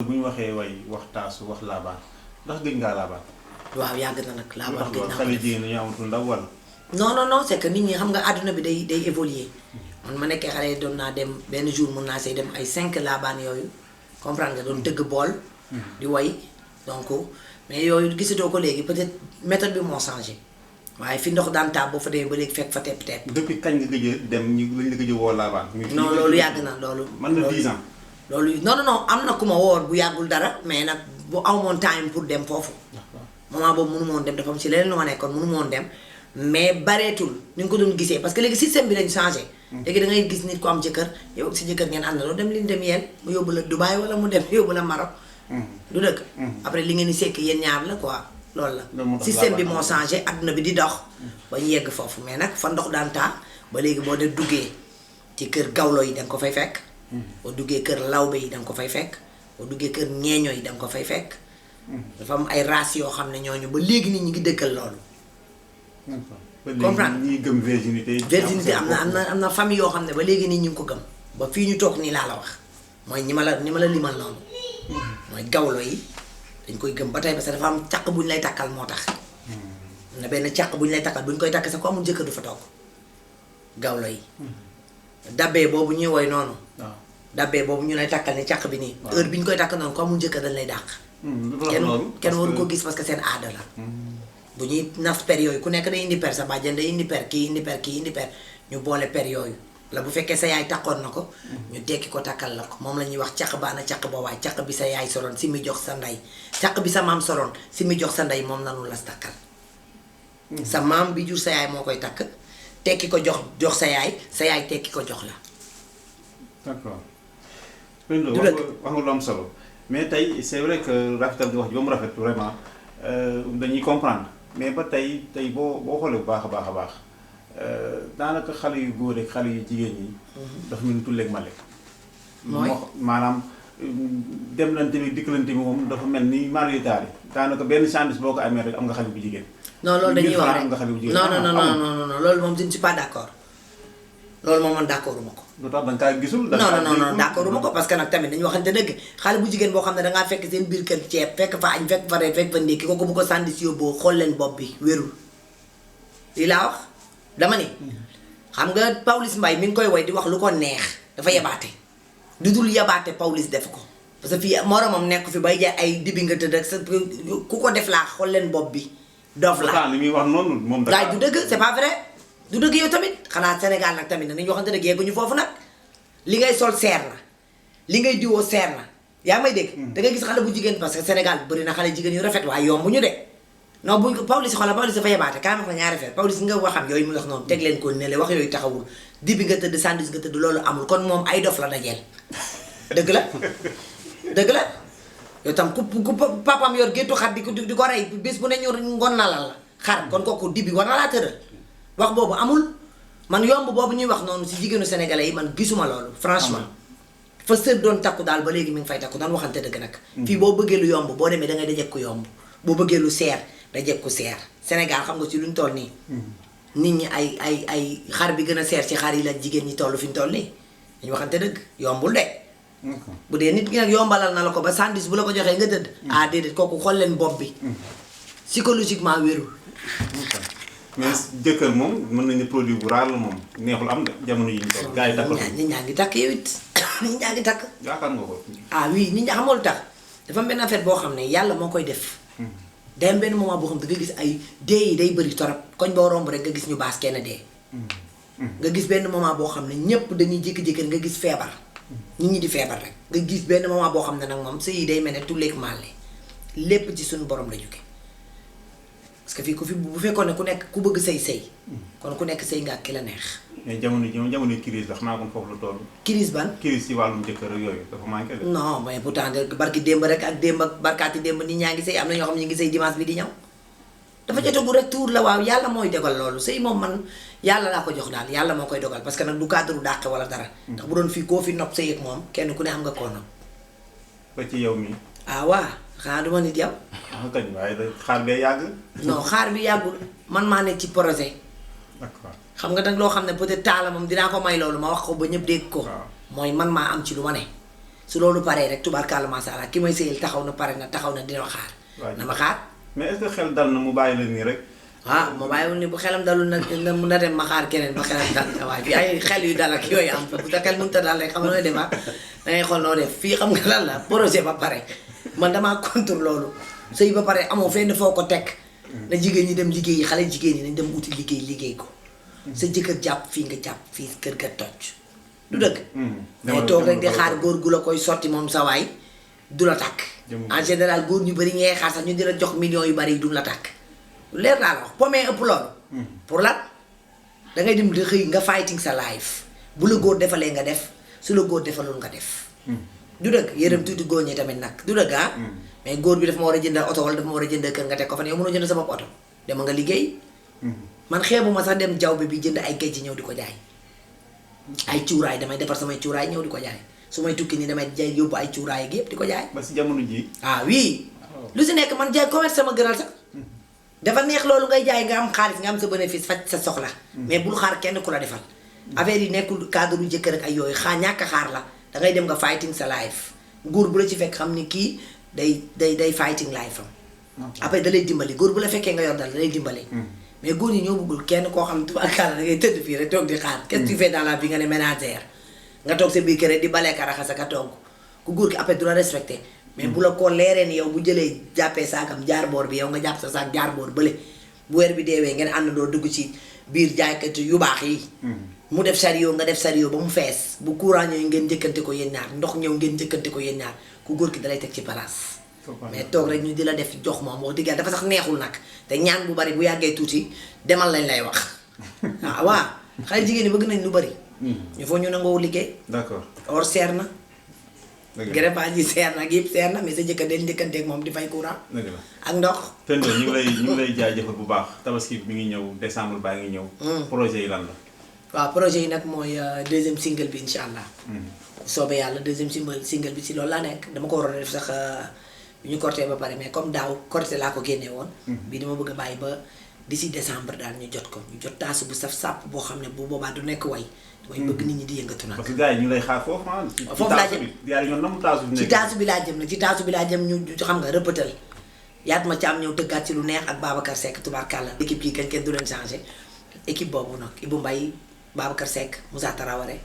bu ñu waxee way wax taasu wax laabaan ndax gëj ngaa laabaan. waaw yàgg na nag laabaan gëj naa xale jigéen ñi amatul ndaw wala. non c'est que nit ñi xam nga àdduna bi day évoluer man ma nekkee xale doon naa dem benn jour mun naa say dem ay 5 laabaan yooyu comprendre nga doon tëgg bool. di way donc mais yooyu gisatoo ko léegi peut-être méthode bi moo changé waaye fi ndox daan taa boo fa demee ba léegi fekk fa tepp. depuis kañ nga gëj a dem ñu lañ la gëj a woo laabaan. non loolu yàgg na loolu. man na 10 ans. loolu non am na ku ma woor bu yàggul dara mais nag bu amoon time pour dem foofu. moment boobu mënu moon dem dafa am si leneen lu ma nekkoon mënu moon dem mais bareetul ni nga ko doon gisee parce que léegi système bi lañ changé. léegi da ngay gis nit ko am jëkkër yow si jëkkër ngeen àndaloo dem li ñu dem yéen mu yóbbu la Dubaï wala mu dem yóbbu la Maroc. du dëgg. après li ngeen di sekk yéen ñaar la quoi loolu la. système bi moo changé adduna bi di dox. ba ñu yegg foofu mais nag fa ndox daan taa ba léegi boo dee duggee ci kër gawlo yi da nga ko fay fekk. boo duggee kër lawbe yi da nga ko fay fekk boo duggee kër ñeeño yi da nga ko fay fekk. dafa am ay races yoo xam ne ñooñu ba léegi nit ñi ngi dëkkal loolu. comprendre ñi gëm virginité. virginité am na famille yoo xam ne ba léegi nit ñi ngi ko gëm ba fii ñu toog nii laa la wax mooy ñi ma la limal noonu. mooy gawlo yi dañ koy gëm ba tey parce que dafa am càq bu ñu lay takkal moo tax. am na benn càq bu ñu lay takkal bu ñu koy takk sax ko amul jëkkër du fa toog gawlo yi. dabbee boobu ñuy woy noonu. dabbee boobu ñu lay takkal ne càq bi nii. heure bi ñu koy takk noonu ko amul jëkkër dañ lay dàq. kenn waru ko gis parce que seen aada la. bu ñuy nas per yooyu ku nekk day indi per sa bàjjen day indi per kii indi per kii indi per ñu boole per yooyu la bu fekkee sa yaay takkoon na ko ñu tekki ko takkal la ko moom la ñuy wax caq baana caq ba waay caq bi sa yaay soloon si mi jox sa ndey caq bi sa maam soloon si mi jox sa ndey moom nanu las takkal sa maam bi jur sa yaay moo koy takk tekki ko jox sa yaay tekki ko jox la. d'accord. wax nga lu am solo mais tey c'est vrai que rafetal nga wax ji ba mu rafet vraiment dañuy comprendre mais ba tey boo xoolee bu baax a baax daanaka xale yu góor ak xale yu jigéen ñi. dafa mel ni tulleeg male. mooy maanaam demlante bi dikkalante bi moom dafa mel ni maritaal yi daanaka benn sandwich boo ko amee rek am nga xale bu jigéen. non loolu dañuy wax rek am nga xale bu jigéen. non loolu moom je ne suis pas d'accord loolu moom man d'accorduma ko. lu tax da nga kaa gisul. non d'accorduma ko parce que nag tamit dañu waxante dëgg xale bu jigéen boo xam ne dangaa fekk seen biir kër ceeb fekk fa añ fekk fa reer fekk fa ndékki kooku bu ko sandwich yóbboo xool leen bopp bi wérul lii laa wax dama ni xam nga Pawlish Mbaye mi ngi koy woy di wax lu ko neex dafa yabaate du dul yabaate Pawlish def ko parce que fii moromam nekk fi bay jaay ay dibi nga tëdd ak sa ku ko def laa xool leen bopp bi dof la li muy wax noonu moom daay du dëgg c'est pas vrai du dëgg yow tamit xanaa Sénégal nag tamit nañu waxante dëgg yegguñu foofu nag li ngay sol seer na li ngay diwoo seer na yaa may dégg da ngay gis xale bu jigéen parce que Sénégal bëri na xale jigéen yu rafet waaye yombuñu de non buñ ko Pawlish xoolal Pawlish dafa yebaate kaa ma wax la ñaari affaire Pawlish nga waxam yooyu mu wax noonu teg leen ko ne le wax yooyu taxawul dibi nga tëdd sandwich nga tëdd loolu amul kon moom ay dof la dajeel dëgg la yow tam ku papam yor géttu xar di ko rey bés bu ne ñu ngon na la xar kon kooku dibi war na laa tëral wax boobu amul man yomb boobu ñuy wax noonu si jigéenu sénégalais yi man gisuma loolu franchement fa sër doon takku daal ba léegi mi ngi fay takku daan waxante dëgg nag fii boo bëggee lu yomb boo demee da ngay dajek ku yomb boo bëggee lu seer dajek ku seer Sénégal xam nga ci luñ toll nii nit ñi ay xar bi gën a seer ci xar yi la jigéen ñi toll fi ñu toll nii dañu waxante dëgg yombul de bu dee nit ki nag yombalal na la ko ba sandwich bu la ko joxee nga tëdd ah déedéet kooku xool leen bopp bi psychologiquement wérul mais jëkkër moom mën nañu produit bu raar la moom neexul am de jamono yi ñu toll gars yi takk nit ñaa ngi takk yow it nit ñaa ngi takk yaakaar nga ko ah oui nit ñaa xamul tax dafa am benn affaire boo xam ne yàlla moo koy def day am benn moment boo xam ne da nga gis ay dee yi day bëri torop koñ boo romb rek nga gis ñu baas kenn dee nga gis benn moment boo xam ne ñépp dañuy jékki-jékki nga gis feebar nit ñi di feebar rek nga gis benn moment boo xam ne nag moom sëy yi day mel ne tulleeg màlle lépp ci suñu borom la jóge parce que fii ku fi bu fekkoon ne ku nekk ku bëgg sëy kon ku nekk sëy nga ak ki la neex mais jamono crise la xanaa kon foofu la toll crise ban crise ci wàllum jëkkër ak yooyu dafa manqué de non mais pourtant barki démb rek ak démb ak barkaati démb nit ñaa ngi sëy am na ñoo xam ne ñu ngi sëy dimanche bi di ñëw dafa jotagu rek tuur la waaw yàlla mooy dogal loolu sëy moom man yàlla laa ko jox daal yàlla moo koy dogal parce que nag du cadre dàqe wala dara ndax bu doon fii koo fi nopp sëy ak moom kenn ku ne am nga koo nopp ba ci yow mi ah waa xanaa duma nit yow kañ waaye xaar bee yàgg non xaar bi yàggul man maa ne ci projet d'accord xam nga nag loo xam ne peut-être taala moom dinaa ko may loolu ma wax ko ba ñëpp dégg ko mooy man maa am ci lu ma ne su loolu paree rek tubaarkàlla macha allah ki may sëyal taxaw na pare na taxaw na dina ma xaar. na ma xaar. mais est-ce que xel dal na mu bàyyi la nii rek. ah ma bàyyiwul ni bu xelam dalul nag na dem ma xaar keneen ba xelam dal waaye fii ay xel yu dal ak yooyu am bu sa xel mënut a dal rek xam nga nooy def da ngay xool noo def fii xam nga lan la projet ba pare man damaa contre loolu sëy ba pare amoo fenn foo ko teg. na jigéen ñi dem liggéeyi xale jigéen ñi nañ dem uti liggéey ko. sa jëkkër jàpp fii nga jàpp fii kër ga toj. du dëgg. mais toog rek di xaar góor gu la koy sotti moom sa waay du la tàkk. en général góor ñu bëri ngay xaar sax ñu di la jox millions yu bëri duñ la tàkk. leer naa la wax pomee ëpp loolu. pour lan da ngay dem di xëy nga fighting sa life bu la góor defalee nga def su la góor defalul nga def. du dëgg yërëm tuuti góor ñi tamit nag du dëgg ah. mais góor bi dafa ma war a jëndal oto wala dafa ma war a jëndal kër nga teg ko fan yow mënoo jënd sa bopp oto dama nga liggéey. man xeebu ma sax dem jaww bi jënd ay géej ñëw di ko jaay. ay cuuraay damay defar samay cuuraay ñëw di ko jaay su may tukki nii damay jaay yóbbu ay cuuraay ak yëpp di ko jaay. ba si jamono ji. ah oui. lu si nekk man jaay commerce sama gënal sax. dafa neex loolu ngay jaay nga am xaalis nga am sa bénéfice faj sa soxla. mais bul xaar kenn ku la defal. affaire yi nekkul cadre lu jëkkër ak ay yooyu ñàkk a xaar la da ngay dem nga fighting sa life góor bu la ci fekk xam ni kii day fighting life am. après da lay dimbali góor bu la fekkee nga yor dal da lay dimbali. mais góor ñi ñoo bëggul kenn koo xam ne tubaarkàlla da ngay tëdd fii rek toog di xaar. qu'est-ce que tu fais dans la vie nga ne ménagère nga toog sa biir kër rek di balee ka raxas ak a togg ku góor ki après du la respecté. mais bu la ko leeree ni yow bu jëlee jàppee saakam jaar boor bi yow nga jàpp sa saak jaar boor bële bu weer bi deewee ngeen àndandoo dugg ci biir jaaykat yu baax yi. mu def chariot nga def chariot ba mu fees bu courant ñëw ngeen njëkkante ko yéen ñaar ndox ñëw ngeen njëkkante ko yéen ñaar ku góor ki dalay teg ci place. mais toog rek ñu di la def jox moom wax dëgg yàlla dafa sax neexul nag te ñaan bu bari bu yàggee tuuti demal lañ lay wax. waaw xale jigéen ñi bëgg nañ lu bari. il faut ñu nangoo liggéey. d'accord or seer na. greffage yi seer na yëpp seer na mais sa jëkkër del njëkkanteeg moom di fay courant. dëgg la ak ndox. Pendo ñu ngi lay jaajëfal bu baax tabaski mi ngi ñëw décembre baa ngi ñëw. projet yi lan la. waaw projet yi nag mooy deuxième single bi incha allah. soobee yàlla deuxième single bi si loolu laa nekk dama ko waroon a def sax bi ñu corté ba pare mais comme daaw corté laa ko génne woon. bii dama bëgg a bàyyi ba d'ici décembre daal ñu jot ko ñu jot taasu bu saf sàpp boo xam ne bu boobaa du nekk way. mooy bëgg nit ñi di yëngatu nag. parce que gars yi ñu lay xaar foofu ah. foofu laa jëm ci taasu bi laa jëm nag ci taasu bi laa jëm ñu xam nga rëppatal yaat ma ci am ñëw tëggaat ci lu neex ak Babacar Seck tubaarkàlla. équipe kii kenn du leen changé équipe boobu nag Ibou Mbaye Babacar Seck Moussa Taraware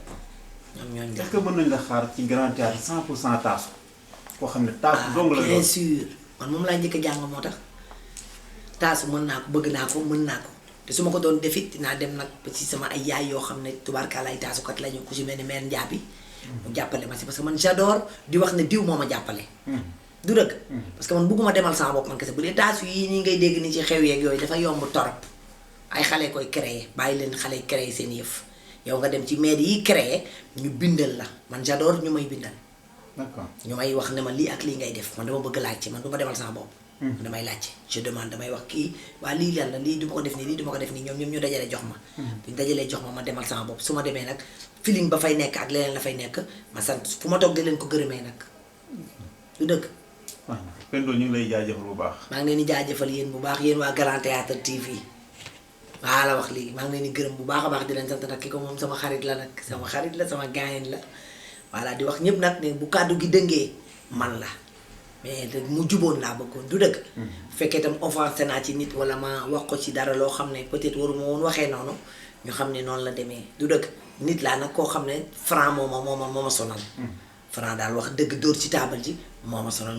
ñoom ñooñu. est-ce que mën nañ la xaar ci grand théâtre 100% taasu. koo xam ne taasu dong la bien sûr man moom laa njëkk a jàng moo tax taasu mën naa ko bëgg naa ko mën naa ko te su ma ko doon defit dinaa dem nag ba ci sama ay yaay yoo xam ne tubaarkàlla ay taasukat lañu ku ci mel ni mère Ndiaby mu jàppale ma si parce que man j'adore di wax ne diw moo ma jàppale. du dëgg. parce que man bugguma demal sama bopp man kese bu dee taasu yi nii ngay dégg ni ci xew yeeg yooyu dafa yomb torop ay xale koy créer bàyyi leen xale créer seen yëf yow nga dem ci maire yi créer ñu bindal la man j'adore ñu may bindal. d'accord ñu may wax ne ma lii ak lii ngay def man dama bëgg laajte man du ma demal sama bopp. damay laajte je demande damay wax kii waa lii lan la lii du ma ko def nii lii du ma ko def nii ñoom ñu dajale jox ma. buñ dajalee jox ma demal sama bopp su ma demee nag feeling ba fay nekk ak leneen la fay nekk ma sant fu ma toog di leen ko gërëmee nag du dëgg. waaw Pendo ñu ngi lay jaajëfal bu baax. maa ngi leen di jaajëfal yéen bu baax yéen waa Grand Théâtre TV waa la wax lii maa ngi leen di gërëm bu baax a baax di leen sant nag ki ko moom sama xarit la nag sama xarit la sama gaayen la voilà di wax ñëpp nag ne bu kàddu gi dëngee man la mais mu juboon laa bëggoon du dëgg. bu fekkee itam offensé naa ci nit wala ma wax ko ci dara loo xam ne peut-être waruma woon waxee noonu ñu xam ne noonu la demee du dëgg nit laa nag koo xam ne franc moo ma sonal. franc daal wax dëgg dóor ci taabal ji moo ma sonal.